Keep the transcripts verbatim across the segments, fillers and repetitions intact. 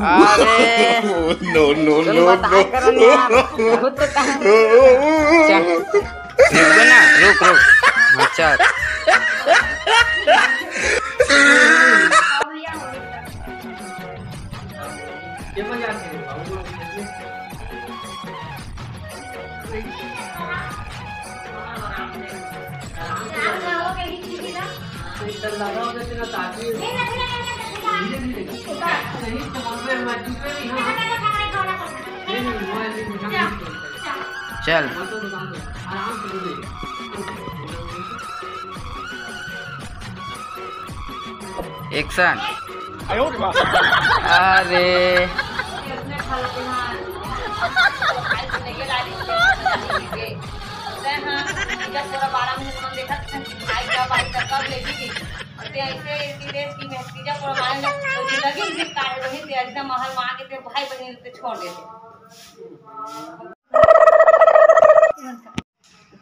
अरे। No, no, तुम no, बताया no। करो ना यार। खुद तो कहा। चल। रुक ना, रुक, रुक। हाँ, चल। चल। Action। अरे। छोड़ देते।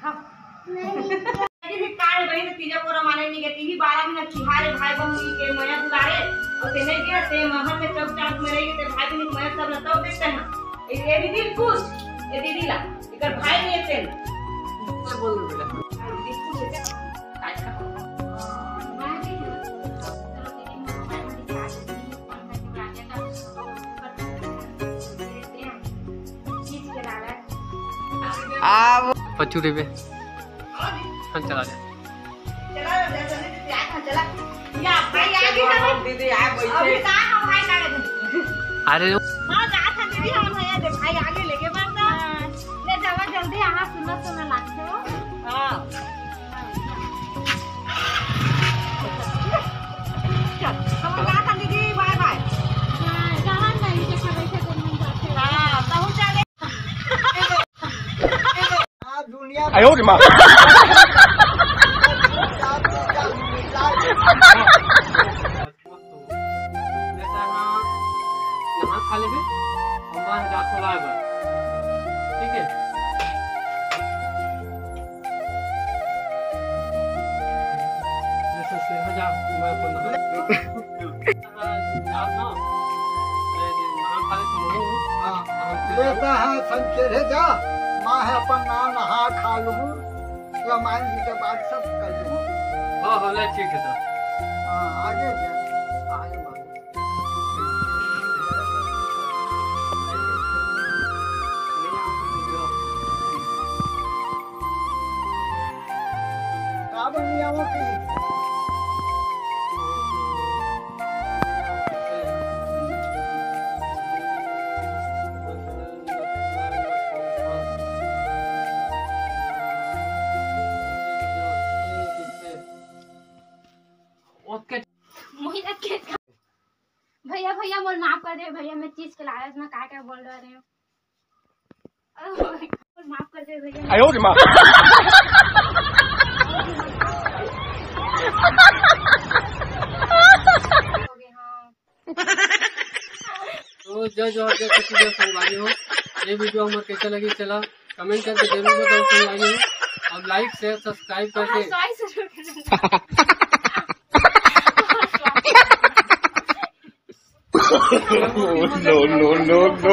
हाँ। ये भी काहे बहिन, तीजा कोरा माने नहीं गए, तीही बारह मिनट चिहारे भाई बहन के मया दुलारे, और ते नहीं गया, ते महल में चौक चांद में रह गए, ते भाई बहन के मया सब लताओ देखते हैं। ये, ये दीदी खुश, ये दीदी ला, इकर भाई नहीं है तेन। मैं बोल दूँ बेटा। हाँ, दीदी खुश है क्या? आज का। अब पचू रे बे। हाँ, चला जा। चला जा, चला जा, चला जा, चला। या भाई आगे ना। दीदी, आ बैठे। अभी कहाँ हम भाई का? अरे। हाँ, जा था दीदी, हम भैया दे भाई आगे लेके बढ़ जा। ले जावा जल्दी, यहाँ सुना सुना लागते हो। हाँ। चल, हम जा था दीदी, bye bye। हाँ, जावा ना, इनके खड़े से जब मन जाते हो। हाँ, कहूँ चले। आज दुनिया आयो रे माँ। जैसा यहाँ नहा खा लेबे, हम वहाँ जात हो लाए बा। ठीक है? जैसे से हो जा, मैं अपन नहा। हाँ, जात ना। मैं नहा खा ले, तुम लोग। हाँ। हाँ, ठीक है। लेता है संकेत है जा, मैं है अपन ना नहा खा लूँ, रामायण जी के बाद सब कर लूँ। हाँ, हाँ, ले, ठीक है तो। हाँ, आगे जा, आगे बढ़ो। का बन गया वो कि? ओके। मोहित के भैया, भैया, मोर माफ कर दे भैया, मैं चीज के लालच में का क्या बोल रहे हूँ। मोर माफ कर दे भैया। आयो रे माँ। हो गए, हाँ। तो जय जोहार, जय छत्तीसगढ़ संगवारी हो। ये वीडियो हमर कैसे लगी, चला कमेंट करके जरूर बताओ संगवारी हो, और लाइक, शेयर, सब्सक्राइब करके। हाँ, सॉरी, जरूर करेंगे। No, no, no, no।